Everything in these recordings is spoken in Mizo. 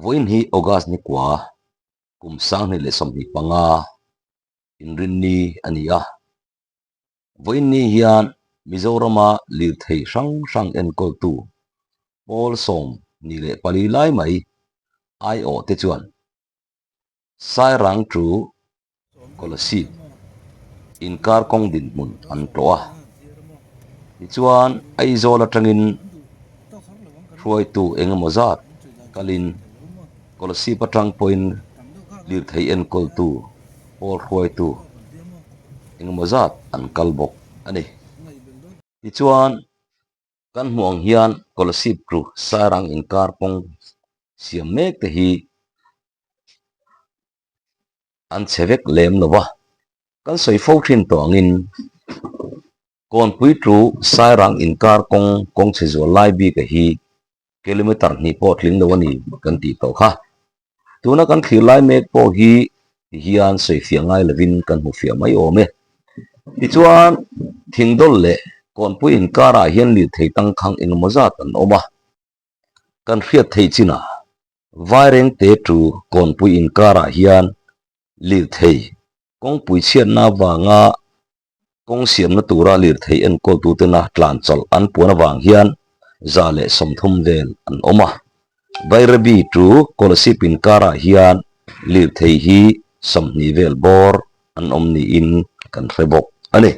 Vawiin hi August ni kua kum 2025 inrinni a ni a. Vawiin ni hian Mizorama lirthei hrang hrang enkawltu pawl 24 lai mai aiawh te chuan Sairang to Kolasib inkar kawng dinhmun an tlawh a. Tichuan, Aizawl atangin hruaitu eng emaw zat kalin Kolasib atang pawhin lirthei enkawltu pawl hruaitu eng emaw zat an kal bawk a ni. Tichuan, kan hmuh ang hian Kolasib to Sairang inkar kawng siam mek te hi an chhe vek lem lo va, kan sawi fo thin tawh angin Kawnpui tu Sairang inkar kawng kawng chhe zual lai bik a hi kilometer hnih pawh tling lo a ni kan tih tawh kha. Tuna kan thlir lai mek pawh hi ti hian sawi fiah ngai lovin kan hmu fiah mai awm e. Tichuan, Thingdawl leh Kawnpui inkarah hian lirthei tangkhang engemaw zat an awm a, kan hriat theih chinah Vairengte tu Kawnpui inkarah hian lirthei kawngpui chhiatna avanga kawng siamna tura lirthei enkawltutena tlan chawlh an puan avang hian 130 vel an awm a. Bairabi tu Kolasib inkarah hian lirthei hi 20 vel bawr an awm niin kan hre bawk a ni.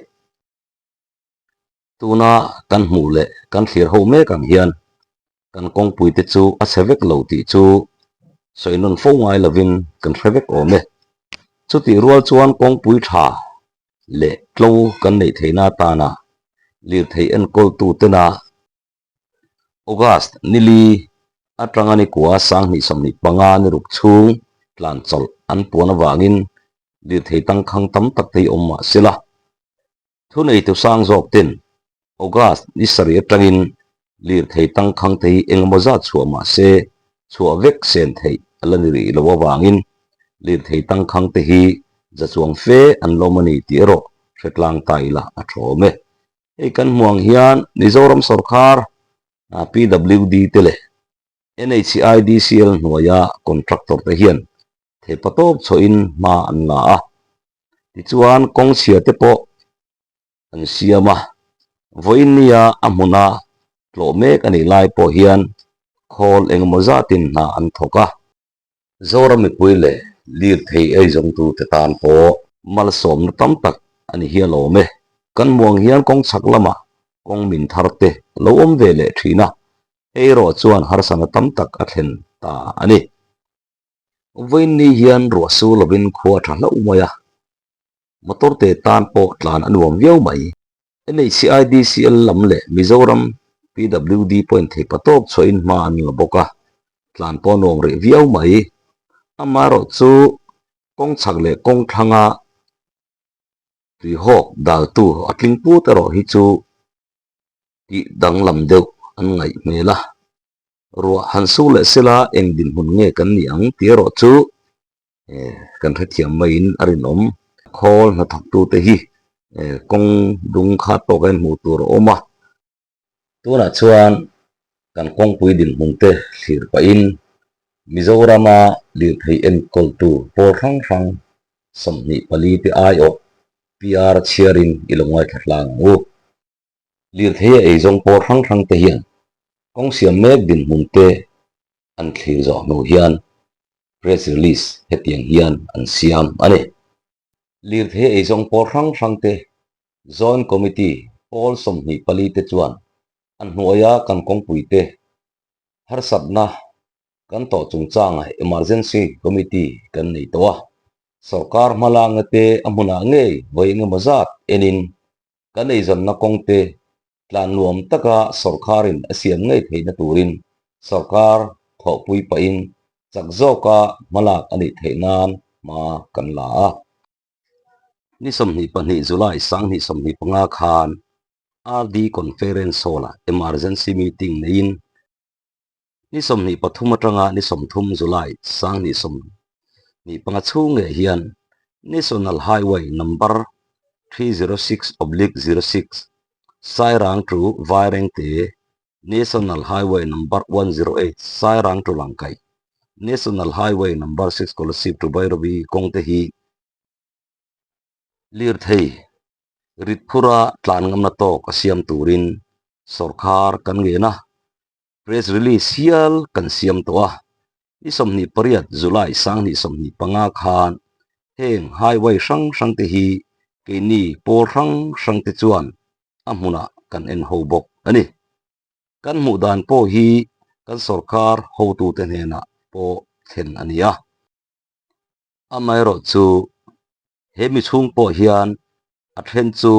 Tuna kan hmuh leh kan thlir ho mek ang hian kan kawngpui te chu a chhe vek lo tih chu sawi nawn fo ngai lovin kan hre vek awm e. Chutih rual chuan kawngpui tha leh tlo kan neih theihna atana lirthei enkawltu tena August nili atanga ni kua 2025 ni ruk chhung tlan chawlh an puan avangin lirthei tangkhang tam tak te hi awm mah sela. Thuneitu sang zawk ten August ni sarih atangin lirthei tangkhang te hi engemaw zat chhuah mah se chhuah vek sen theih a la ni rih lo avangin lirthei tangkhang te hi za chuang fe an lawm a ni tih erawh hre tlang ta ila a tha awm e. Hei kan hmuh ang hian Mizoram sawrkar PWD te leh NHIDCL hnuaia contractor te hian theipa tawp chhuahin hma an la a, tichuan kawng chhia te pawh an siam a, vawiin nia a hmuna tlawh mek a nih lai pawh hian khawl engemaw zatin hna an thawk a. Zoram mipui leh lirthei eizawngtute tan pawh malsawmna tam tak a ni hial awm e. Kan hmuang hian kawng chhak lamah kawng min thar te a lo awm ve leh thin a, hei erawh chuan harsatna tam tak a thlen ta a ni. Vawiin ni hian ruah su lovin khua a tha hlauh mai a, motor te tan pawh tlan a nuam viau mai. NHIDCL lam leh Mizoram PWD pawhin thei patawp chhuahin hma an la bawk a, tlan pawh a nuam rih viau mai. Amaherawhchu kawng chhak leh kawng thlanga tuihawk daltu a tling put erawh hi chu tih danglam deuh an ngaih hmel a. Ruah han su leh sela eng dinhmun nge kan nih ang tih erawh chu kan hrethiam maiin a rinawm. Khawl hnathawktute hi kawng dung khat pawh kan hmuh tur a awm a. Tunah chuan kan kawngpui dinhmun te thlir pahin Mizorama lirthei enkawltu pawl hrang hrang 24 te aiawh PR chhiarin i lo ngaithla hlang ang u. Lirthei a eizawng pawl hrang hrang te hian kawng siam mek dinhmun te an thlir zawh hnu hian press release hetiang hian an siam a ni. Lirthei a eizawng pawl hrang hrang te Joint Committee pawl 24 te chuan an hnuaia kan kawngpui te harsatna kan tawh chungchangah Emergency Committee kan nei tawh a, sawrkar hmalakna te a hmunah ngei vawi engemaw zat enin Kan eizawnna kawngte tlan nuam taka sawrkharin a siam ngei theihna turin sawrkar thawhpui pahin chak zawka hmalak a nih theih nan hma kan la a. Ni 22 July 2025 khan RD Conference Hall-ah Emergency Meeting neiin ni 23 atanga ni 30 July 2025 chhung ngei hian National Highway Number 306/06 Sairang to Vairengte, National Highway Number 108 Sairang to Langkaih. National Highway Number 6 Kolasib to Bairabi kawng te hi lirthei rit phura tlan ngamna tawk a siam turin sawrkhar kan ngen a, press release hial kan siam tawh a. Ni 28 July 2025 khan heng highway hrang hrang te hi keini pawl hrang hrang te chuan a hmunah kan en ho bawk a ni. Kan hmuh dan pawh hi kan sawrkar hotute hnenah pawh thlen a ni a. Amaherawh chu he mi chhung pawh hian a then chu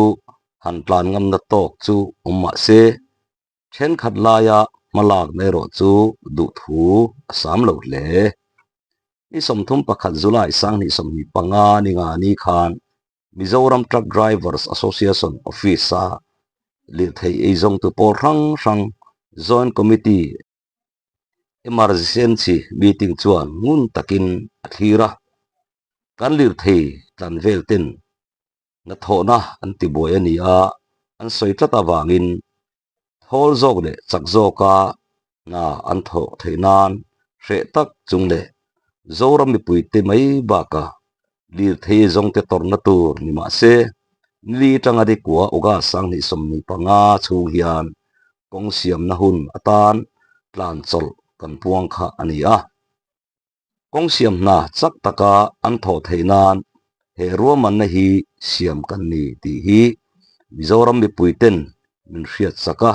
han tlan ngamna tawk chu awm mah se, thenkhat laia hmalakna erawh chu duhthu a sam lo hle. Ni 31 July 2025 ni nga ni khan Mizoram Truck Drivers Association Office-a lirthei eizawngtu pawl hrang hrang Joint Committee Emergency meeting chuan ngun takin a thlir a, kan lirthei tlan vel ten hnathawhna an tibuai a ni a, an sawi tlat avangin thawl zawk leh chak zawka hna an thawh theih nan hreh tak chung leh Zoram mipuite mai bakah lirthei zawngte tawrhna tur ni mah se, nili atanga dikua August 2025 chhung hian kawng siamna hun atan tlan chawlh kan puang kha a ni a. Kawng siam hna chak taka an thawh theih nan he ruahmanna hi siam kan ni tih hi Mizoram mipuiten min hriat chak a,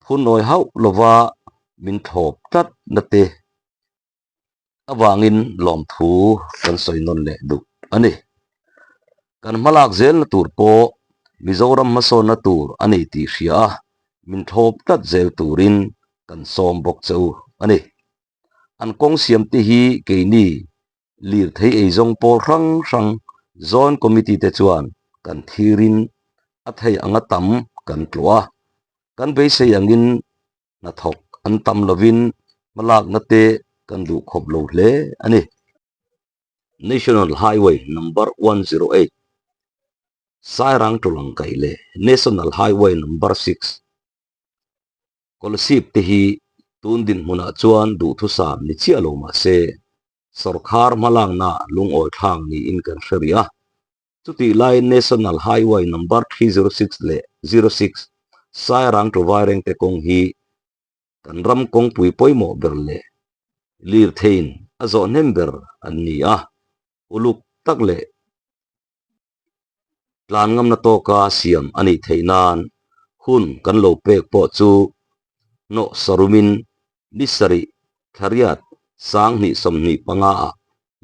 phunawi hauh lova min thlawp tlat na te avangin lawmthu kan sawi nawn leh duh a ni. Kan hmalak zelna tur pawh Mizoram hmasawnna tur a ni tih hria a, min thlawp tlat zel turin kan sawm bawk che u a ni. An kawng siam te hi keini lirthei eizawng pawl hrang hrang Joint Committee te chuan kan thirin a thei anga tam kan tlawh a, kan beisei angin hnathawk an tam lovin hmalakna te kan duh khawp lo hle a ni. National Highway Number 108 Sairang to Langkaih leh National Highway Number 6 Kolasib te hi tun dinhmunah chuan duhthusam ni chiah lo mah se sawrkhar hmalakna lungawi thlak niin kan hre rih a. Chutih laiin National Highway Number 306 leh 06 Sairang to Vairengte kawng hi kan ram kawngpui pawimawh ber leh lirtheiin a zawh hnem ber an ni a, uluk tak leh tlan ngamna tawka siam a nih theih nan hun kan lo pek pawh chu hnawh sarumin ni sarih thlariat 2025 ah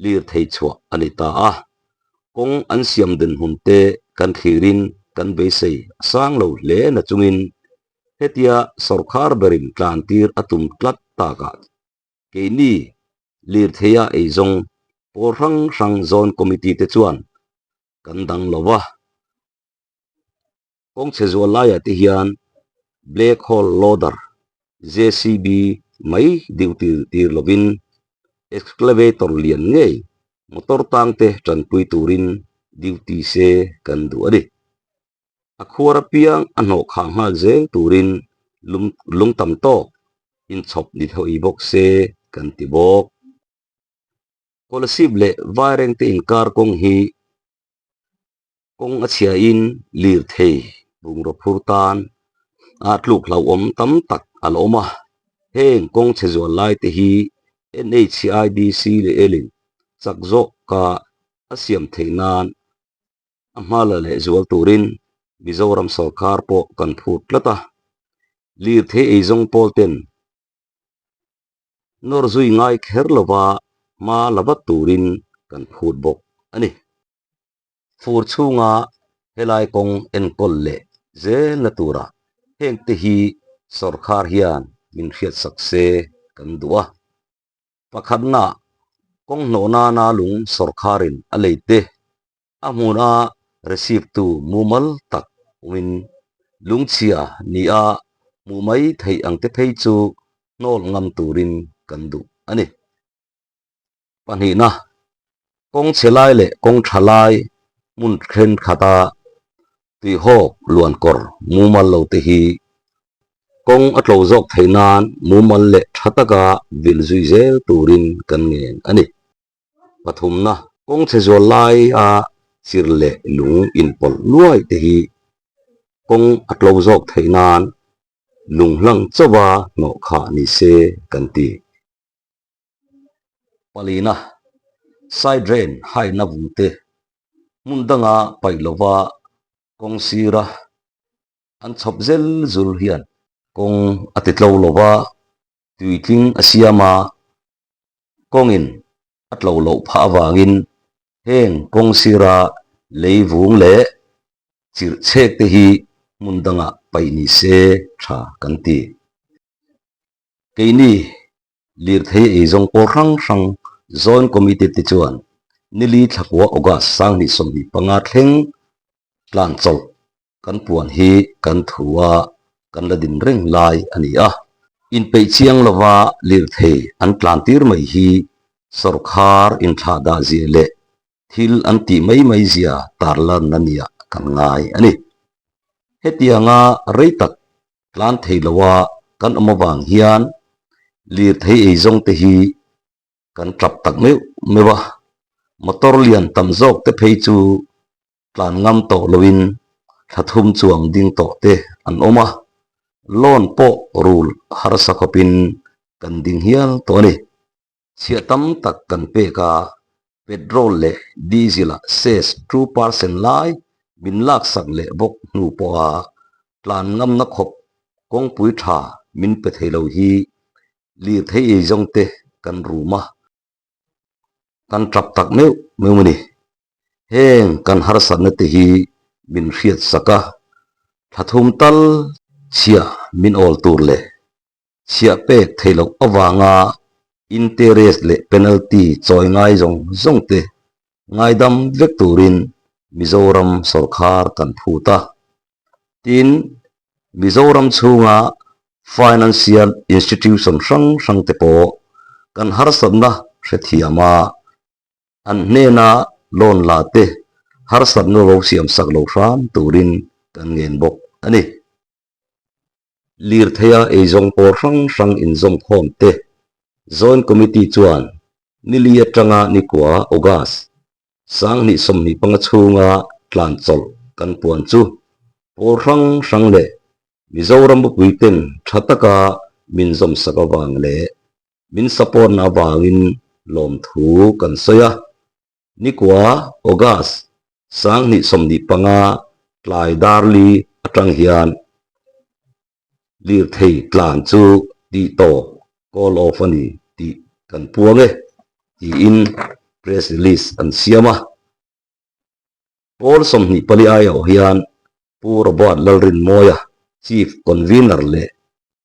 lirthei chhuah a ni ta a, kawng an siam dinhmun te kan thlirin kan beisei a sang lo hle na chungin hetia sawrkhar berin tlan tir a tum tlat takah keini lirtheia eizawng pawl hrang hrang zawn committee te chuan kan dang lo va. Kawng chhe zual laiah te hian Black Hole Loader, JCB, mai duty tir lovin Excavator lian ngei motor tang te tanpui turin duty se kan duh a ni. A khuar apiang a hnawh khah nghal zel turin lung tam tawk inchhawp ni thawi bawk se kan ti bawk. Kolasib leh Vairengte inkar kawng hi Kawng a chhiain lirthei bungraw phur tan a tluk hlauhawm tam tak a la awm a, heng kawng chhe zual lai te hi NHIDC leh elin chak zawka a siam theih nan a hma la leh zual turin Mizoram sawrkar pawh kan phut tlat a, lirthei eizawng pawl ten Nawr zui ngai kher lova hma la vat turin kan phut bawk a ni. Fur chhunga helai kawng enkawl leh zelna tura hengte hi sawrkhar hian min hriatsak se kan duh a. Pakhatna, kawng hnawh nana lung sawrkharin a lei te A hmuna receive tu mumal tak awmin lungchhia nia hmuh mai theih ang te phei chu hnawl ngam turin kan duh a ni. Pahnihna, kawng chhe lai leh kawng tha lai hmun thenkhat a tuihawk luankawr mumal lo te hi. Kawng a tlo zawk theih nan mumal leh tha taka vil zui zel turin kan ngen a ni. Pathumna, kawng chhe zual laia chir leh lung inpawlh nuai te hi kawng a tlo zawk theih nan lung hlang chauha hnawh khah ni se kan ti. Palina, side drain haina vung te hmun danga paih lova kawng sira an chhawp zel zul hian kawng a ti tlo lova tuitling a siam a, kawngin a tlo loh phah avangin heng kawng sira lei vung leh chirh chhek te hi hmun dangah paih ni se tha kan ti. Keini lirthei eizawng pawl hrang hrang Joint Committee te chuan nili thlakua August 2025 thleng tlan chawlh kan puan hi kan thu a kan la din reng lai a ni a. Inpeih chiang lova lirthei an tlan tir mai hi sawrkhar inthlah dah zia leh thil an tih mai mai zia tarlan a nia kan ngai a ni. Hetianga rei tak tlan thei loa kan awm avang hian lirthei eizawng te hi kan tap tak meuh meuh a, motor lian tam zawk te phei chu tlan ngam tawh loin thla thum chuang ding tawh te an awm a, loan pawh rul harsa khawpin kan ding hial tawh a ni. Chhiah tam tak kan pek a, petrol leh diesel ah cess 2% lai min laksak leh bawk hnu pawha tlan ngamna khawp kawngpui tha min pe thei lo hi lirthei eizawng te kan rum a, kan tap tak meuh meuh a ni. Heng kan harsatna te hi min hriat sak a, thla thum tal chhiah min awl tur leh chhiah pek theih loh avanga interest leh penalty chawi ngai zawng zawng te ngaidam vek turin Mizoram sawrkhar kan phut a. Tin, Mizoram chhunga financial institution hrang hrang te pawh kan harsatna hrethiam a, an hnena loan la te harsatna lo siamsak lo hram turin kan ngen bawk a ni. Lirtheia eizawng pawl hrang hrang inzawmkhawm te Joint Committee chuan nili atanga nikua August 2025 chhunga tlan chawlh kan puan chu pawl hrang hrang leh Mizoram mipui ten tha taka min zawmsak avang leh min support na avangin lawmthu kan sawi a. Nikua, August, 2025 tlai darli atang hian lirthei tlan chu tih tawp, call off, a ni tih kan puang e, tiin press release an siam a. Pawl 24 aiawh hian Pu Robert Lalrinmawia, Chief Convener leh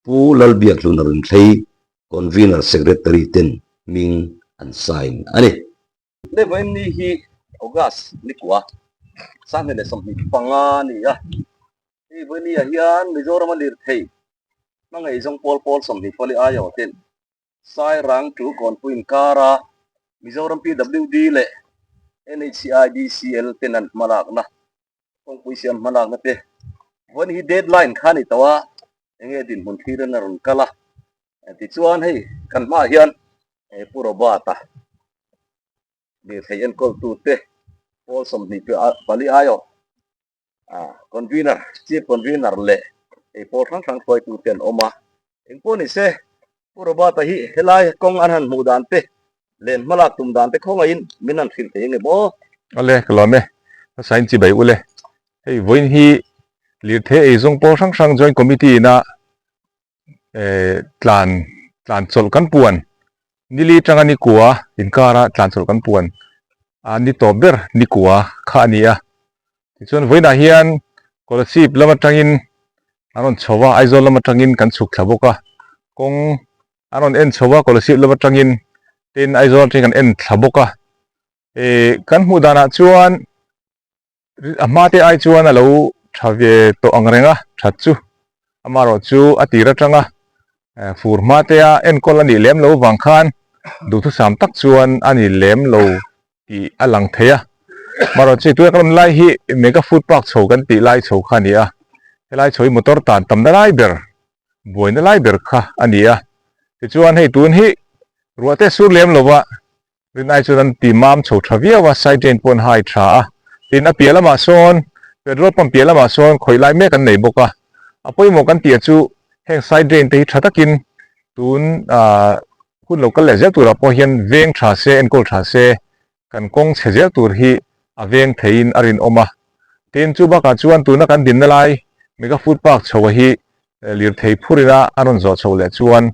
Pu Lalbiakhluna Rinhlei, Convener Secretary ten hming an sign a ni. Lehvain ni hi August nikua 2025 a ni a, hei vawinia hian Mizorama lirthei hmangaihzawng pawl pawl 24 aiawh ten Sairang tu Kawnpui inkara Mizoram PWD leh NHIDCL ten an hmalakna kawngpui siam hmalakna te vawiin hi deadline kha a ni tawh a, enge dinhmun thlir in a rawn kal a, tichuan hei kan hmaah hian Pu Robert-a lirthei enkawltu te pawl 24 aiawh Convener, Chief Convener leh ei pawl hrang hrang hruaitu te an awm a. Engpawh ni se, Pu Robert-a hi helai kawng an han hmuh dan te leh an hmalak tum dan te khawngaihin min han hrilh thei ange maw? Awle, ka lawm e. Hmasain chibai ule. Hei vawiin hi lirthei eizawng pawl hrang hrang Joint Committee ina tlan tlan chawlh kan puan nili tanga nikua inkara tlan chawlh kan puan a ni tawp ber nikua kha a ni a tichuan vawiinah hian Kolasib lam atangin an rawn chho a Aizawl lam atangin kan chhuk thla bawk a kawng an rawn en chho a Kolasib lam atangin tin Aizawl atangin kan en thla bawk a eh kan hmuh danah chuan. A hma te ai chuan a lo tha ve tawh ang reng a, that chu amaherawh chu a tir atanga fur hma te a enkawl a nih lem lo vang khan duhthusam tak chuan a ni lem lo tih a lang thei a. Amaherawh chu tuna kan awm lai hi mega food park chho kan tih lai chho kha a ni a, helai chho hi motor tan tamna lai ber. buaina lai ber kha a ni a. Tichuan hei tun hi ruah te sur lem lova rinai chuan an ti mam chho tha viau a, side drain pawh an hai tha a. Tin a piah lamah sawn petrol pump piah lamah sawn khawih lai mek an nei bawk a. A pawimawh kan tih chu heng side drain te hi tha takin tun ah hun lo kal leh zel turah pawh hian veng tha se enkawl tha se Kan kawng chhe zel tur hi a veng theiin a rinawm a. Tin, chu bakah chuan tuna kan dinna lai Mega Food Park chhoa hi lirthei phurina a rawn zawh chhoh leh chuan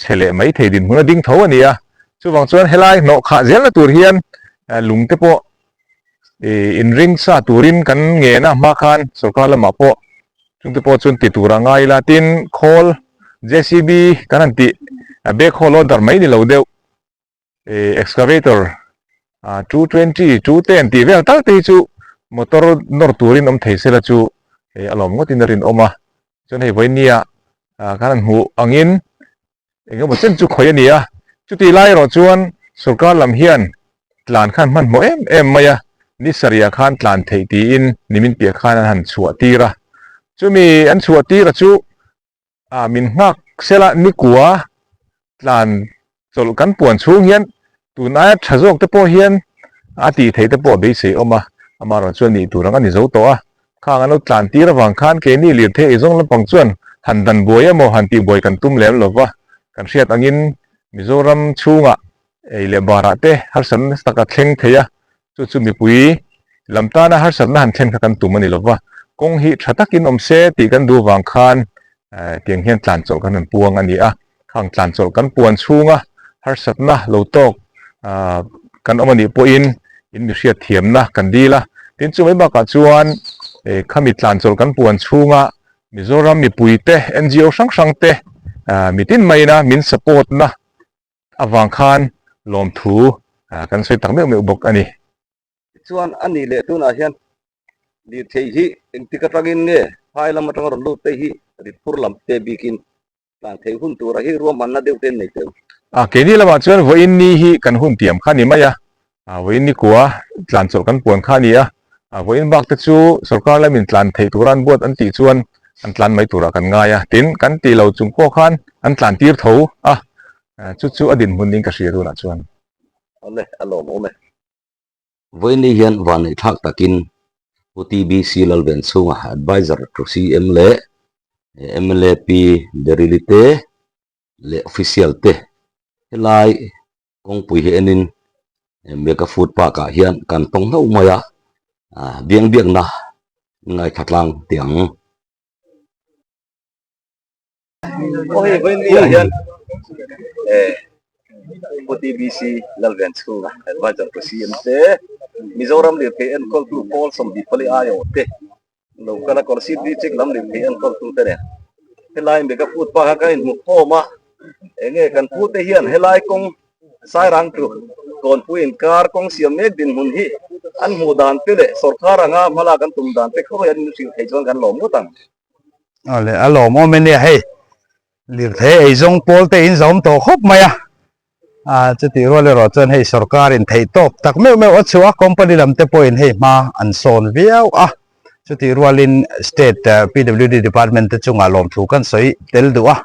chhe leh mai thei dinhmun a ding tho a ni a. Chuvang chuan helai hnawh khah zelna tur hian lung te pawh inring sa turin kan ngen a, hma khan sorkar lamah pawh chungte pawh chuan ti tur a ngai ila. Tin, khawl JCB kan han tih backhoe loader mai ni lo deuh. Excavator 220, 210 tih vel tal te hi chu motor nawr turin awm thei sela chu a lawm ngawtin a rinawm a. Chuan hei vawinia khan an hmuh angin eng emaw chen chu khawih a ni a. Chutih lai erawh chuan sorkar lam hian tlan khan hmanhmawh em em mai a, ni sarih ah khan tlan theih tiin nimin piah khan an han chhuah tir a. Chumi an chhuah tir a chu A min nghak sela nikua tlan chawlh kan puan chhung hian tun aia tha zawk te pawh hian a tih theih te pawh a beisei awm a, amaherawh chuan nih tur ang a ni zo tawh a, khang an lo tlan tir avang khan keini lirthei eizawng lampang chuan han dan buai emaw han tih buai kan tum lem lova, kan hriat angin Mizoram chhungah ei leh barah te harsatna nasa tak a thleng thei a, Chu chu mipui lam tana harsatna han thlen kha kan tum a ni lova, kawng hi tha takin awm se tih kan duh vang khan tiang hian tlan chawlh kan rawn puang a ni a. Khang tlan chawlh kan puan chhunga harsatna lo tawk kan awm a nih pawhin in mi hriat thiamna kan dil a. Tin chu mai bakah chuan khami tlan chawlh kan puan chhunga Mizoram mipuite NGO hrang hrang te mitin maina min support na avang khan lawmthu kan sawi tak meuh meuh bawk a ni. Tichuan a nih leh tunah hian lirthei hi engtik atangin nge phai lam atanga rawn lut te hi ritphur lam te bikin tlan theih hun tura hi ruahmanna deuh te an nei teuh. A keini lamah chuan vawiin ni hi kan hun tiam kha a ni mai a, vawiin ni kua tlan chawlh kan puan kha a ni a, vawiin bak te chu sorkar lamin tlan theih tura an buat an tih chuan an tlan mai turah kan ngai a, tin kan tih lo chung pawh khan an tlan tir tho a, chu chu a dinhmun niin ka hria tunah chuan. Awle, a lawmawm e. Vawiin hian vanneih thlak takin Pu TBC Lalven chhunga Adviser to CM leh mla Pi Berili te leh official te helai kawngpui hi enin Mega Food Park ah hian kan tawng hlauh mai a, biang biakna ngaithla tlang teh ang. Aw hei vawiin ni ah hian eh Pu TBC Lalven chhunga Adviser to CM te Mizoram lirthei enkawltu Paul 24 aiawh te lo kal a Kolasib District lam lirthei enkawltu te nen helai Mega Food Park a kan inhmu khawm a enge kan pu te hian helai kawng Sairang chu Kawnpui inkar kawng siam mek dinhmun hi an hmuh dan te leh sawrkar anga hmalak an tum dan te khawi an inhrilh theih chuan kan lawm ngawt ang. Awle a lawmawm e nia hei lirthei eizawng pawl te in zawm tawh khawp mai a ah chutih rual erawh chuan hei sorkar in theih tawk tak meuh meuh a chhuah a company lam te pawhin hei hma an sawn viau a chutih rualin state PWD department te chungah lawmthu kan sawi tel duh a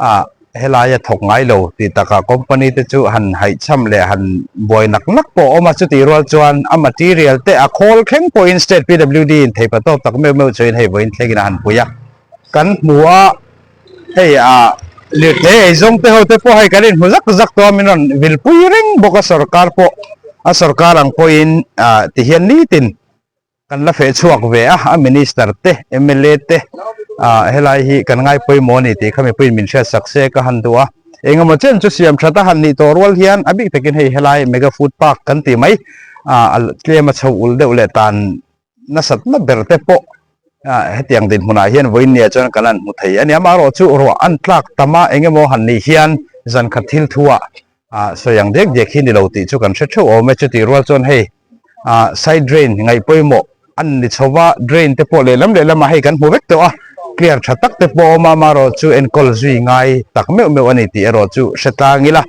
ah. Helaia thawk ngai lo tih takah company te chu han haihchham leh han buai nak nak pawh a awm a, chutih rual chuan a material te a khawl thleng pawhin state PWD in theipa tawp tak meuh meuh chuin hei vawiin thlengin a han pui a. Kan hmu a, hei a lirthei eizawng te ho te pawh hei kan inhmu zak zak tawh a, min rawn vilpui reng bawk a sorkar pawh a sorkar ang pawhin tihian nitin Kan la feh chhuak ve a, a minister te, mla te ah helai hi kan ngai pawimawh a ni tih kha mipuiin min hriat sak se ka han duh a. Engemaw chen chu siam that a han nih tawh rual hian a bik takin hei helai mega food park kan ti mai ah a tlem a chho ul deuh leh tan nasatna ber te pawh ah hetiang dinhmunah hian vawiin nia chuan kan han hmu thei a ni. Amaherawhchu ruah an tlak tam a, engemaw han nih hian zan khat thil thu ah ah sawi ang dek dek hi ni lo tih chu kan hre theuh awm e. Chutih rual chuan hei ah side drain ngaih pawimawh an ni chho va, drain te pawh lehlam lehlamah hei kan hmu vek tawh a, clear tha tak te pawh a awm a, amaherawh chu enkawl zui ngai tak meuh meuh a ni tih erawh chu hre tlang ila.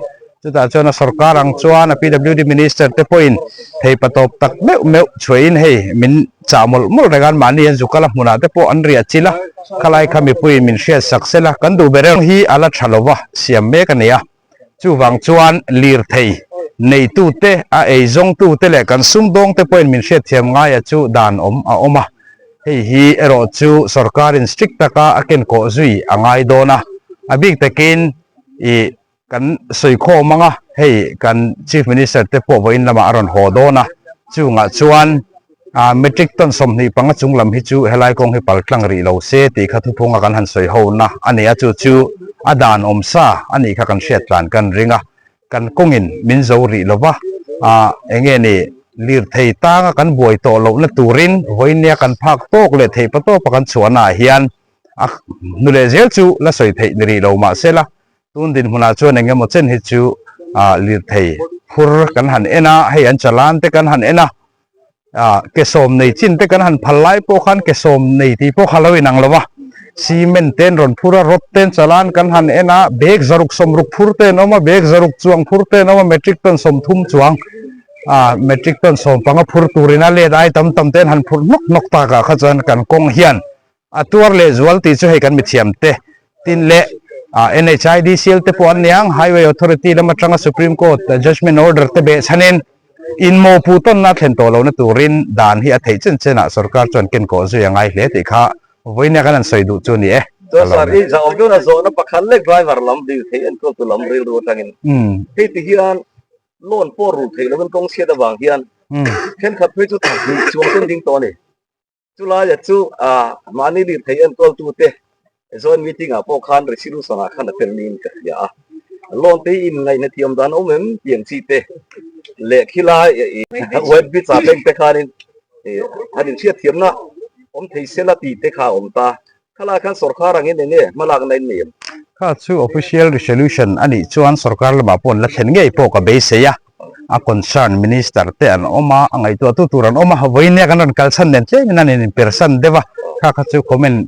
Chutah chuan a sorkar ang chuan a PWD Minister te pawhin theipatawp tak meuh meuh chhuahin hei min chah mawlh mawlh reng a, mahni an zukal a hmunah te pawh an riah chilh a, khalai kha mipuiin min hriat sak sela kan duh ber em hi a la tha lova siam mek a ni a. Chuvang chuan lirthei neitute, a eizawngtute leh kan sumdawngte pawhin min hriatthiam ngaia chu dan awm a awm a. Hei hi erawh chu sorkarin strict taka a kenkawh zui a ngai dawn a, a bik takin ih Kan sawi khawm ang a, hei kan Chief Minister te pawh vawiin lamah a rawn haw dawn a, chungah chuan metric ton 25 chung lam hi chu helai kawng hi pal tlang rih lo se tih kha thuphunga kan han sawi ho na a ni a, chu chu a dan awm sa a nih kha kan hriat tlan kan ring a, kan kawngin min zo rih lo va, eng nge ni lirthei tanga kan buai tawh lohna turin vawiin nia kan phak tawk leh theih patawpa kan chhuahnaah hian a hnu leh zel chu la sawi theih ni rih lo mahsela Tun dinhmunah chuan eng emaw chen hi chu lirthei phur kan han en a, hei an chalan te kan han en a, ke sawm nei chin te kan han phal lai pawh khan ke sawm nei tih pawh kha lo inang lo va, cement te an rawn phur a, rod te an chalan kan han en a, bag zaruk sawmruk phur te an awm a, bag zaruk chuang phur te an awm a, metric ton 30 chuang metric ton 15 phur turin a let ai tam tam te an han phur hnawk hnawk takah kha chuan kan kawng hian A tuar leh zual tih chu hei kan mithiam te tin leh NHIDCL te pawh an niang Highway Authority lam atanga Supreme Court judgement order te beh chhanin inmawhpuh tawnna a thlen tawh lohna turin dan hi a theih chen chenah sorkar chuan kenkawh zui a ngai hle tih kha vawinia kan han sawi duh chu a ni e. Chuan sir i zah awm deuhna zawhna pakhat lek driver lam dil thei enkawltu lam rilru atangin hei ti hian loan pawh rulh theih lovin kawng chhiat avang hian thenkhat phei chu thahnih chuang ten ding tawh a ni. Chulaia chu mahni lirthei enkawltute joint meeting ah pawh khan resolution ah khan a tel niin ka hria a. Loan te hi inngaihna thiam dan a awm em tih ang chi te leh khilai white bridge ah bank te khanin han inhriat thiamna awm thei sela tih te kha a awm ta. Khalai khan sorkar angin eng nge hmalakna in nei em? Kha chu official resolution a nih chuan sorkar lamah pawh an la thlen ngei pawh ka beisei a. A concern minister te an awm a, a ngaihtuahtu tur an awm a, vawiin nia kan rawn kalchhan nen tlemin an inpersan deuh a, kha kha chu comment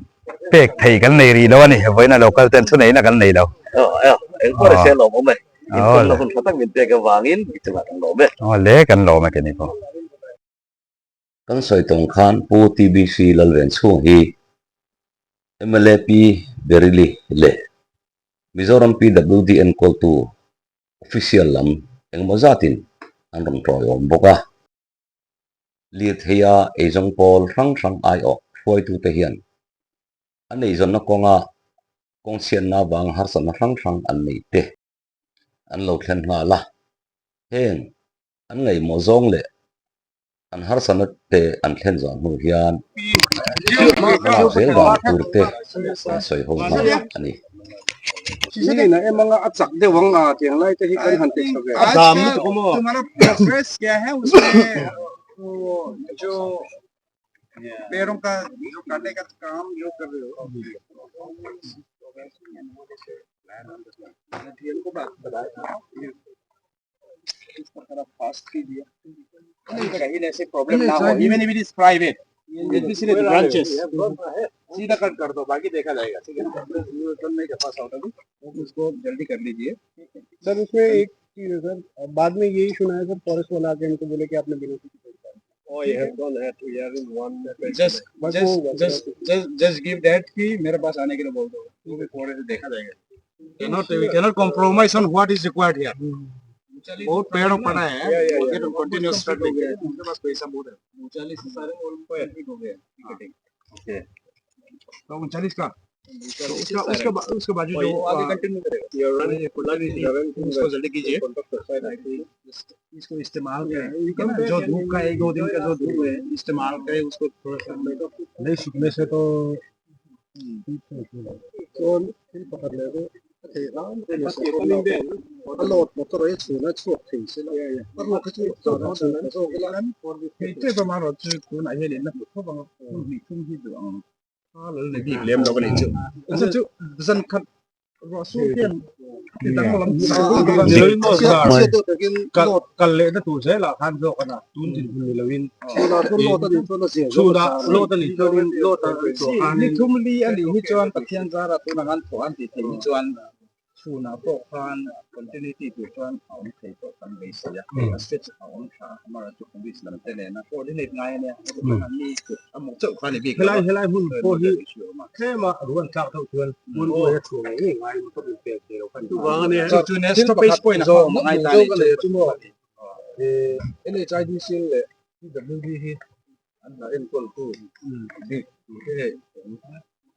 pek thei kan nei rih lo a ni, vawiin a local ten thuneihna kan nei lo. Eng pawh ni se lawm awm e, inkawmna hun tha tak min pek avangin i chungah kan lawm e. Aw le, kan lawm e keni pawh. Kan sawi tawng khan Pu TBC Lalvenchhung hi mla Pi Berili leh Mizoram PWD enkawltu official lam engemaw zatin an rawn tawiawm bawk a. Lirtheia eizawng pawl hrang hrang aiawh hruaitute hian an eizawnna kawnga kawngchhiatna avanga harsatna hrang hrang an neih te an lo thlen nghal a. Heng an ngaihmawh zawng leh an harsatna te an thlen zawh hnu hian hmalak zel dan tur te an sawi ho nghal a ni. Even if it is private, especially the branches, सीधा कट कर दो बाकी देखा जाएगा ठीक है ना उसको जल्दी कर लीजिए सर उसमें एक चीज है सर बाद में यही सुना है सर फॉरेस्ट वाला आके हमको बोले कि आपने बिना किसी Oh, you have done that. We are in one. Just, just, just, just, just give that कि मेरे पास आने के लिए बोल दो वो भी फॉरेस्ट देखा जाएगा cannot we cannot compromise on what is required here. बहुत पेड़ पड़ा है कंटिन्यूस स्ट्रगलिंग है उनके पास पैसा बहुत है 39 से सारे कंप्लीट हो गया टिकटिंग ओके तो 39 का तो उसका उसका उसके बाजू जो आगे कंटिन्यू करेगा उसको जल्दी कीजिए इसको इस्तेमाल करें ठीक है ना जो धूप का एक दो दिन का जो धूप है इस्तेमाल करें उसको थोड़ा सा नहीं सूखने से तो Kal lehna tur zelah khan zawk a na tun dinhmun ni loin chhunah lot a nih chuanin lot a chhuah khanin ni thum li a nih hi chuan Pathian zara tunah khan thawh an tih theih hi chuan. Chhunah pawh khan continuity tur chuan a awm thei pawh kan beisei a, hei a stretch a awm tha a, amaherawhchu chu police lam te nena coordinate ngai a nia, heti chuan an ni kut a muk chauh kha a ni bik lo a. Helai helai hmun pawh hi tlema ruan tlak deuh chuan hmun buai a chhuah ngei ngei ngai motor in pek thei lo kha a ni. Chuvang a nia, chu chu nia stoppage point a kha awm a ngai ta a ni chu. NHIDC leh PWD hi an hna enkawltu bik tute hei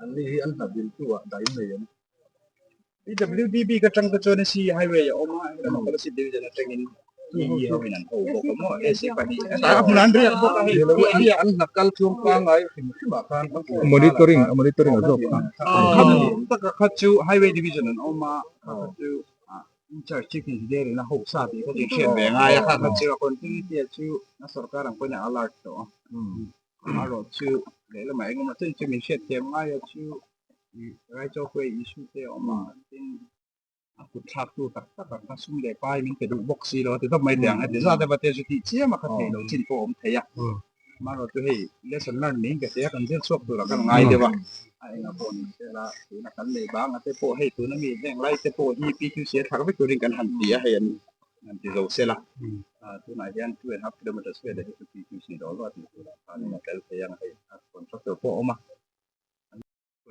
an ni hi an hna diltu ah dah in nei em? PWD bik atang te chuan AC highway a awm a, helam a Kolasib division atangin EE ho in an ho bawk a maw AC pahnih a hmun an riak bawk a hei an hna kal chuang pangngai hrim hrim ah khan monitoring a monitoring a zawk a taka kha chu highway division an awm a kha kha chu incharge chief engineer in a ho sa tih kha chu hriat ve ngai a kha kha chu a continuity a chu a sorkar ang pawhin a alert tawh a amaherawh chu lehlamah engemaw chen chu min hriat thiam ngai a chu Right of way issue te a awm a, tin a kut thlak tu tak tak ang kha sum leh pai min pe duh bawk si lo a ti tawp mai teh ang heti zat emaw te chu tih chiam a kha theih loh chin pawh a awm thei a, amaherawh chu hei lesson learn niin ka hria kan zir chhuak tur ah khan ngai deuh a, a enga pawh ni se la tuna kan lei bang a te pawh hei tuna mi heng lai te pawh hi PQC a thlak vek turin kan han ti a hei an han ti zo se la, tunah hian 2.5 kilometres vel ah hi chu PQC dawl vak a tih turah khanin a tel thei ang hei a contractor pawh a awm a.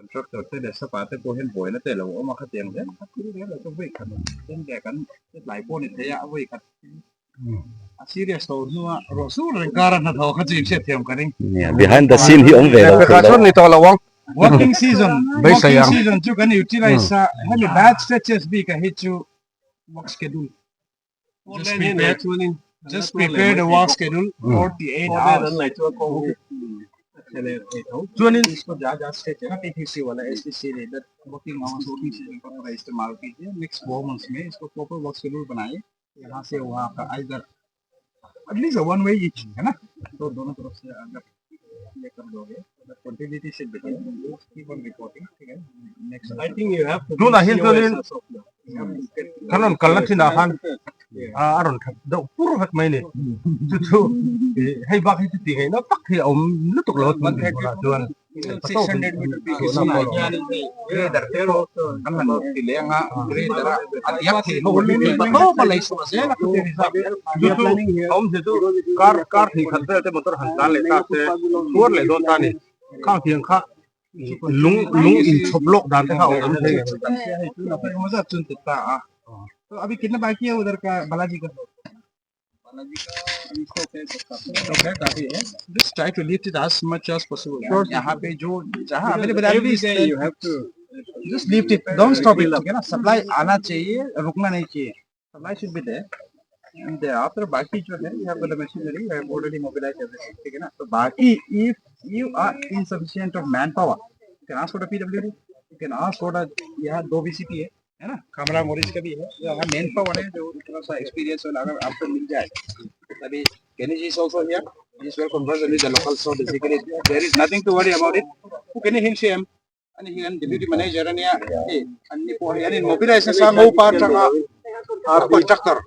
Contractor te leh sapa te pawh hian buaina te a lo awm a khatiang zel kha thil rel lo chu vawi khat then leh kan tlai pawh a ni thei a, a vawi khat a serious tawh hnua ruah sur reng kara hnathawh kha chu inhriat thiam ka ring. Behind the scene hi awm ve lo thei lo. Ni tawh lo ang. Working season, working season chu kan utilize a, hemi bad stretches bik ah hi chu work schedule Just prepare, just prepare the work schedule 48 hours. Chuanin इसको जा जा स्टेज है ना पीपीसी वाला एसपीसी ने इधर working hours working season का पूरा इस्तेमाल कीजिए नेक्स्ट 4 मंथ्स में इसको proper work schedule बनाइए यहाँ से वहाँ का इधर at least one way each है ना तो दोनों तरफ से अगर ये कर दोगे तो क्वांटिटी से keep on reporting ठीक है next I think you have to tunah hian chuanin kan rawn kalna thinah khan a rawn that deuh pur vek mai ni chu chu hei bak hi chu tih ngaihna tak hi a awm lutuk lo a tunah chuan. 600 meter PVC ah hian grader te pawh kan han ti leh ang a grader a a diak thei ho hi thei tawp a lei chhuah zel a khawtin chu chu a awm zia chu car car thei khat vel te motor han tlan leh ta se chhuar leh dawn ta a ni khang tiang kha lung lung inchhawp lawk dan te kha a awm thei a अभी कितना बाकी है उधर का बालाजी का Just try to lift it as much as possible. Sure. यहाँ पे जो जहाँ available at least you have to just lift it. Don't stop it. ठीक है ना? Supply आना चाहिए, रुकना नहीं चाहिए. Supply should be there. And after बाकी जो है, you have got the machinery, you have already mobilized everything. ठीक है ना? तो बाकी if you are insufficient of manpower, you can ask for the PWD, you can ask for the यहाँ दो BCP है. है ना कमरा मोरिस का भी है यहाँ मेन पावर है जो थोड़ा सा एक्सपीरियंस अगर आपको मिल जाए अभी Kenny is also here he is well conversant with the local so basically there is nothing to worry about it who can him see him ani hian deputy manager ania hei an ni pawh hi an in mobilize nasa ngopa atanga a contractor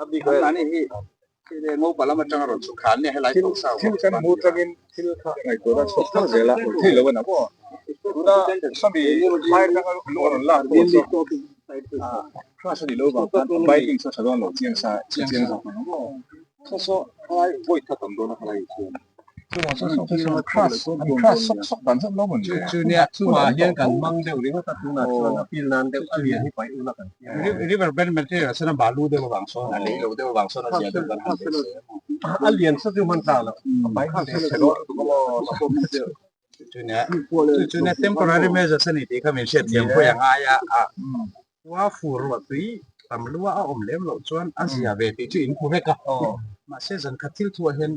ani hi ngopa lam atanga rawn chhuk khan ania helai thil thil kan hmu tangin thil kha ngaihtuah a chhuak thar zel a thei lo a ni maw tuna sawmi lai atanga lung a rawn lak pawh chu crush a nih loh vang khan binding chu a tha dawn lo chiang sa chiang zawk ang maw saw saw khalai void kha tam dawn a khalai inchhung. River bend material ah chuan a balu deuh avang sawn a lei lo deuh avang sawn a zia deuh kan han leh si a lian sa chu hman tla lo chu chu temporary measures a ni tih kha min hriat thiam pawh a ngai a a khua fur ruah tui tam lua a awm lem loh chuan a zia ve tih chu in hmu vek a mahse zan khat thil thuah hian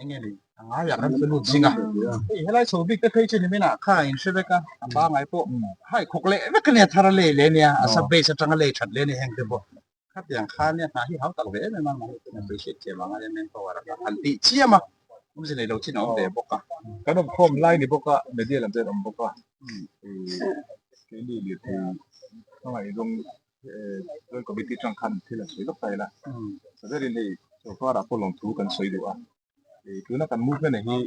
Eng nge ni? A ngaiah kan lut zing a. Hei helai chho bik te phei chu ni minah kha in hre vek a, a pangai pawh hai khawk leh vek a nia, thar a lei leh a nia, a sub base atanga lei that leh a ni heng te pawh. Khatiang kha nia hna hi hau tak ve em em a, mahni ten appreciate thiam ang a nia manpower a kha han tih chiam a, awmze nei lo chin a awm ve bawk a. Kan awmkhawm lai ni bawk a, media lam chuan awm bawk a, keini lirthei hmangaih zawng Joint Committee atang khan thil an sawi lawk ta ila. Saberin hei sorkar ah pawh lawmthu kan sawi duh a. Tuna kan movement hi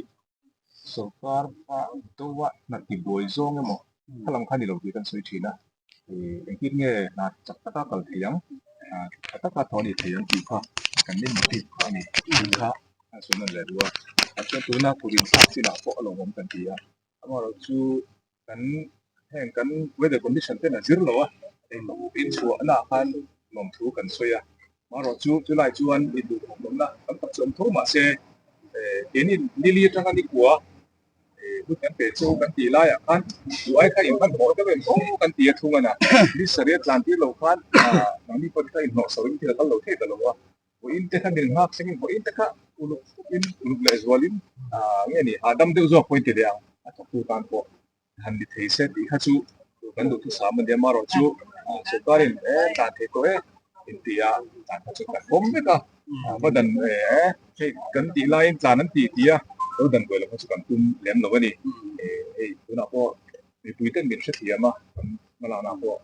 sorkar a do a hna tibuai zawng emaw kha lam kha ni lo tih kan sawi thin a. Engtin nge hna chak taka kal thei ang, tha taka thaw a ni thei ang tih kha kan lim bik kha a ni tih kha a sawi nawn leh duh a. Chuan tuna kut inthlak chinah pawh a lawmawm kan ti a, amaherawhchu kan heng kan weather condition ten a zir lo a, inchhuahna ah khan lawmthu kan sawi a, amaherawhchu chulai chuan induhthawkna tam tak chu awm tho mahse keini nili atanga nikua Hun kan pe chu kan tih laiah khan duh ai kha inhmanhmawh deuh em aw kan ti a thung a na. Ni sarih a tlan tir lo khan nangni pawh kha inhnawh so in thil a kal lo thei ta lo a. Vawiin te kha min nghak sengin vawiin te kha uluk in uluk leh zualin nge ni hahdam deuh zawk pawhin ti leh ang a thawktu tan pawh han ni thei se tih kha chu kan duhthusam a nia. Amaherawhchu sorkarin tlan thei tawh e inti a tlan kha chu kan pawm vek a. Va dan hei kan tih laiin tlan an tih tih a lo dan buai loh kha chu kan tum lem lo a ni. Hei tunah pawh mipui ten min hrethiam a kan hmalakna pawh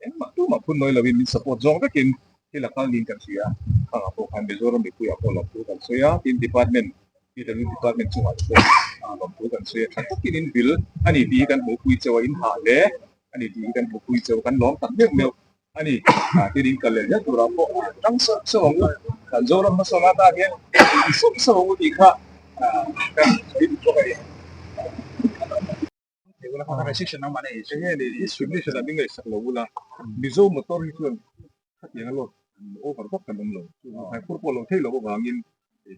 engmah tumah phun nawi loin min support zawng vekin thil a kal niin kan hria. Khangah pawh khan Mizoram mipuiah pawh lawmthu kan sawi a, tin department PW department chungah te pawh lawmthu kan sawi a, tha takin in vil a ni tih hi kan hmuhpui chauh a, in hah hle a ni tih hi kan hmuhpui chauh a, kan lawm tak meuh meuh. A ni, tin in kal leh zel turah pawh tang sauh sauh ang u, kan Zoram hmasawn atan hian in sauh sauh ang u tih kha kan rin bawk a ni. Enge ni discrimination ah min ngaihsak lo ula, Mizo motor hi chuan khatiang a load over vak kan awm lo, hmaikhur pawh lo thei loh avangin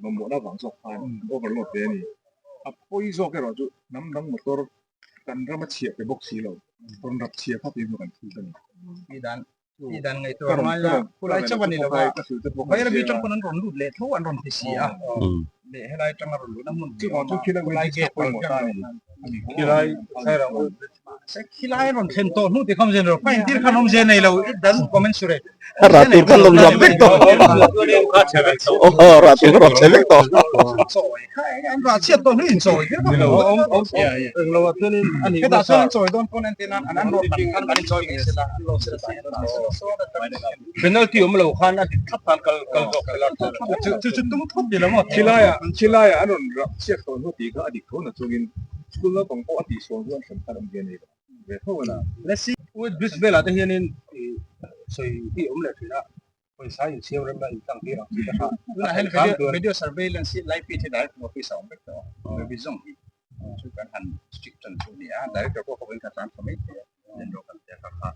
mamawhna avang zawk khan an overload ve a ni. A pawi zawk erawh chu hnam dang motor kan ram a chhiah pe bawk si lo, rawn rap chhia phak in kan thut a ni. Tih dan tih dan ngaihtuah ngai a, khulai chauh a ni lo va, Bairabi tang pawn an rawn lut leh tho an rawn ti si a, leh helai tanga rawn luhna hmun hi a awm a, khulai gate pal hian Khilai Sairang Old Bridge Khilai an rawn thlen tawh hnu ti kha awmzia nei lo, ka intir khan awmzia nei lo, it doesn't commensurate. Rah tur khan rawn rap vek tawh. Aw rah tur khan rawn chhe vek tawh. Penalty awm lo khan a dik thlap khan kal kal zawk sela chu chu tum phut ni lo maw Khilaiah khilaiah an rawn rap chhiat tawh hnu tih kha a dik tho na chungin school naupang pawh a tihsual hnu an hrem khan awmzia nei lo. ve tho a na. Let's see. With bridge velah te hianin sawi hi awm leh thin a, pawisa insiam remna intlang tir ang chi te kha Tunah hian video video surveillance hi live feed hi director office a awm vek tawh a, baby zawng hi chu kan han strict tan chu a ni a, director pawh kha vawiin kha tlan tha mai thei a, then rawh kan tia kha kha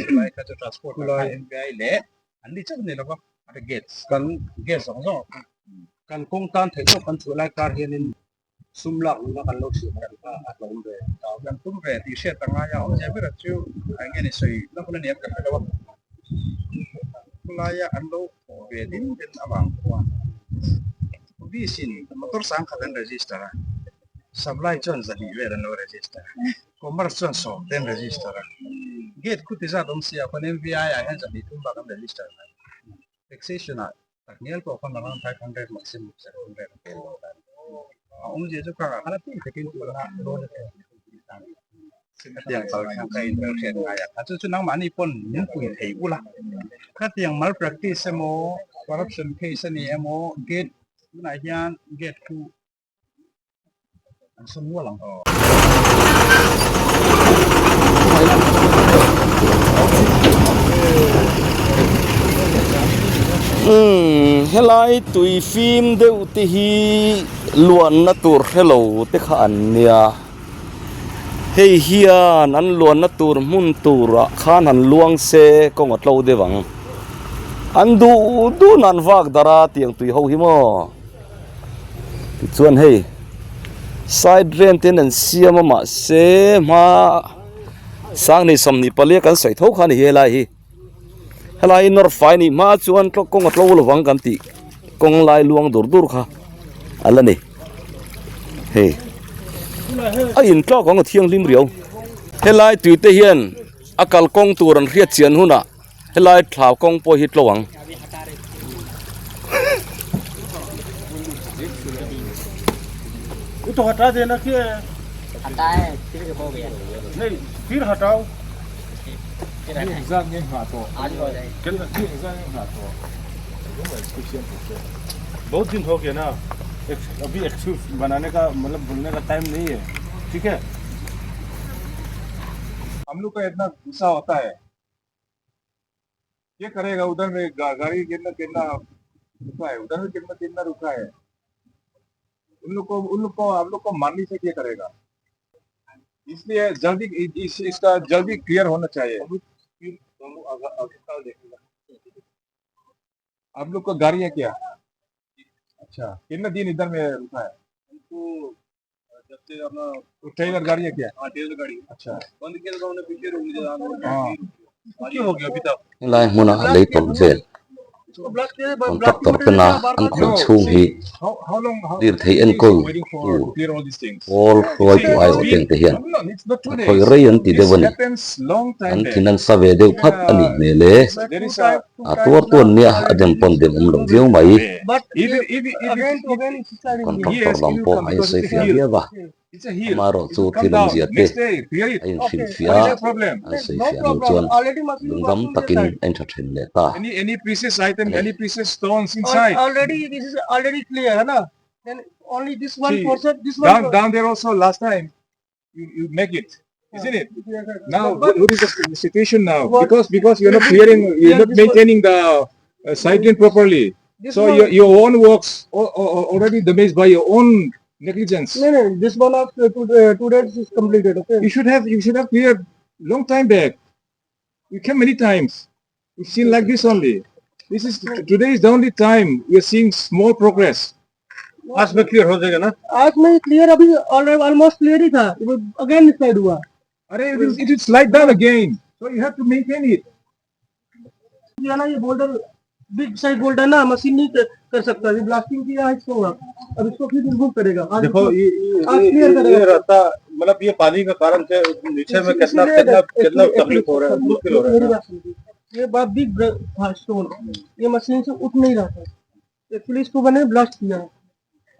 khulai kha chu transport ah khan MVI leh an ni chauh ni lova a gates kan gate zawng zawng kan kawng tan theih tawk kan chhuah lai kar hianin Sum lak nuna kan lo thlir kan kha a hlawm ve ta. Kan tum ve tih hriat a ngai a, awmzia ber chu eng nge ni sawi na hun a ni ang ka hre lo a. Khulaia an lo thawh ve din den avang khuan Police in motor sangkhat an register a, Supply chuan zahnih vel an lo register a, Commerce chuan sawm te an register a, Gate khu ti zat awm si a, khawn MVI ah hian zahnih thum bak an register mai. Taxation ah Takngial pawh khan around 500 maximum 700 a pel lo dan. A awmzia chu kha khan a tih takin tuna loan a thlen Khatiang kal khan ka in hriat ngai a, chu chu nangmahni pawn min pui thei ula. Khatiang malpractice emaw corruption case a ni emaw gate tunah hian gate khu An sawn nual ang. Umm helai tui fim deuh te hi luanna tur hrelo te kha an nia hei hian an luanna tur hmun turah khan han luang se kawng a tlo deuh ang an duh duh nan vak darh a tiang tui ho hi maw. Tichuan hei side drain te an siam a mahse hma sanghnih 24 kan sawi tho kha a ni helai hi helai hi nawr fai nih hma chuan kawng a tlo lovang kan tih kawng lai luang dur dur kha a la ni hei a intlak ang a thianghlim riau helai tui te hian a kalkawng tur an hriat chian hunah. Helai thlau kawng pawh hi tlo ang. Bahut din ho gaya na abhi excuse banane ka matlab bolne ka time nahi hai theek hai. हम लोग का इतना गुस्सा होता है क्या करेगा उधर में गाड़ी कितना कितना रुका है उधर में कितना कितना रुका है उन लोग को उन लोग को हम लोग को मानने से क्या करेगा इसलिए जल्दी इस, इसका जल्दी क्लियर होना चाहिए आप लोग का गाड़ी है क्या अच्छा कितना दिन इधर में रुका है हमको जब से अपना तो ट्रेलर गाड़ी है क्या हाँ टेलर गाड़ी अच्छा बंद किया तो हमने पीछे रोक लिया हाँ क्यों हो गया अभी तक Helai hmuna lei tawlh vel contractor tena an khawih chhung hi How how long how lirthei enkawl waiting for tur to clear all these things? pawl hruaitu aiawh teng te hian No, it's not a two days. khawih rei an ti This deuh a ni. happens long time An back. thin an sa ve deuh phat a nih hmel e. There is a A tuar tuan nia a dem pawn dem awm loh viau mai. But if it, if it, if again it, to again it's sliding. Contractor Yes, lam it will pawh come a because insawi it's a fiah hill. viau a. It's a hill. Amaherawh It chu will come thil down. awmzia te Next day, clear it. a inhrilh What fiah is the problem? a an sawi No fiah hnu problem. chuan Already machine lungdam working this takin side. a intha then leh ta. Any any precious item, Ani. any precious stones inside. Already this is already clear, है ना? Then only this one See, portion, this one. Down down there also last time you, you make it, isn't it? Now But- what, what is the situation now? What- Because because you're not clearing, you're Yeah, not this one- maintaining the side lane properly. This So one, your your own works already damaged by your own negligence. No, no, this one of 2 days is completed. Okay. You should have you should have cleared long time back. We came many times. We've seen like this only. This is today is the only time we are seeing small progress. आज में clear हो जाएगा ना आज में clear अभी already almost clear ही था again slide हुआ Arey, it will slide down again. So you have to maintain it. किया ना ये boulder big size boulder ना मशीन नहीं कर सकता ये ब्लास्टिंग किया है इसको अब इसको फिर रिमूव करेगा आज देखो इसको- ये ये- आज ये क्लियर ये करेगा रास्ता मतलब ये पानी का कारण से नीचे में कितना इसीलिए कितना actually- कितना तकलीफ हो रहा है actually मुश्किल हो रहा है मेरी बात सुनिए। ये बात बिग था स्टोन ये मशीन से उठ नहीं रहा था एक्चुअली इसको मैंने ब्लास्ट किया है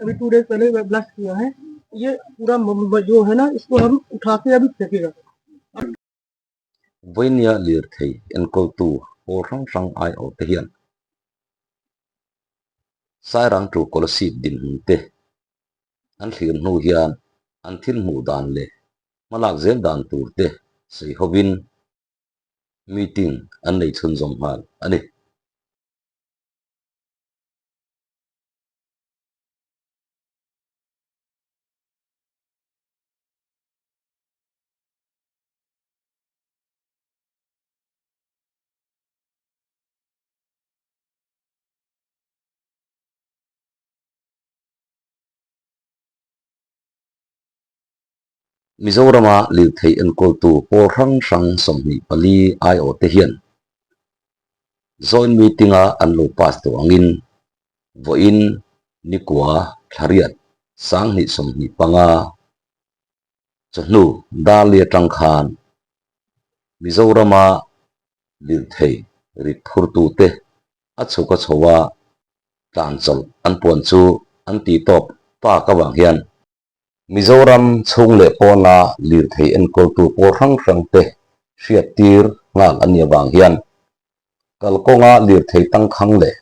अभी 2 डेज पहले ब्लास्ट किया है ये पूरा जो है ना इसको हम उठा के अभी फेंकेगा Vawinia lirthei enkawltu pawl hrang hrang aiawh te hian Sairang tu Kolasib dinhmun te an thlir hnu hian an thil hmuh dan leh hmalak zel dan tur te sawi hovin meeting an nei chhunzawm nghal a ni. Mizorama lirthei enkawltu pawl hrang hrang 24 aiawh te hian joint meeting-a an lo pass tawh angin vawiin nikua thlariat 2025 chawhnu Darli atang khan Mizorama lirthei rit phurtute a chhuk a chho a tlan chawlh an puan chu an tih tawp tak avang hian Mizoram chhung leh pawna lirthei enkawltu pawl hrang hrang te hriattir nghal a nih avang hian kalkawnga lirthei tangkhang leh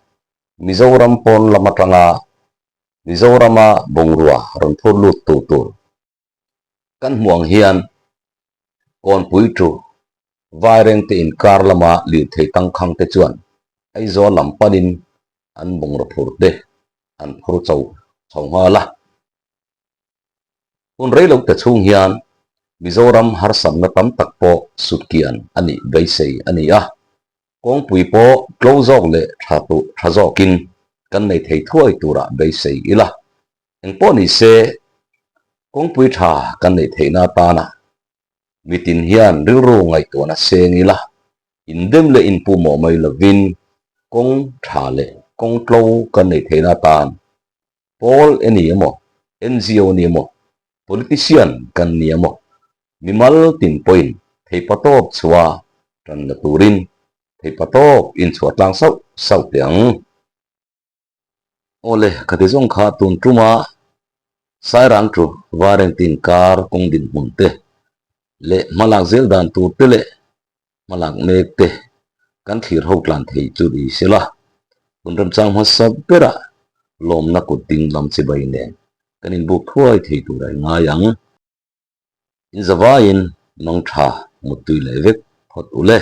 Mizoram pawn lam atanga Mizorama bungrua rawn phur lut tu tur kan hmuh ang hian Kawnpui chu Vairengte inkar lama lirthei tangkhang te chuan Aizawl lam panin an bungraw phur te an phur cho chho nghal a. Hun rei lo te chhung hian Mizoram harsatna tam tak pawh sutkian a nih beisei a ni a, kawngpui pawh tlo zawk leh tha tha zawkin kan nei thei thuai turah beisei ila. Engpawh ni se kawngpui tha kan neih theihna atana mitin hian rilru ngaihtuahna seng ila, indem leh inpumawh mai lovin kawng tha leh kawng tlo kan neih theihna atan pawl e ni emaw, NGO ni emaw, politician kan ni emaw, mimal tin pawhin theipatawp chhuah tan la turin theipatawp inchhuah tlang sauh sauh teh ang. Awle, ka ti zawng kha tun tuma Sairang chu Varentin kar kawng dinhmun te leh hmalak zel dan tur te leh hmalak mek te kan thlir ho tlan thei chu ni sela, tun remchang hmasa berah lawmna kut ding lam chibai nen kan inbuk thuai thei tur a i ngai ang. Inzavaiin mang tha. Muttui leh vek phawt u le.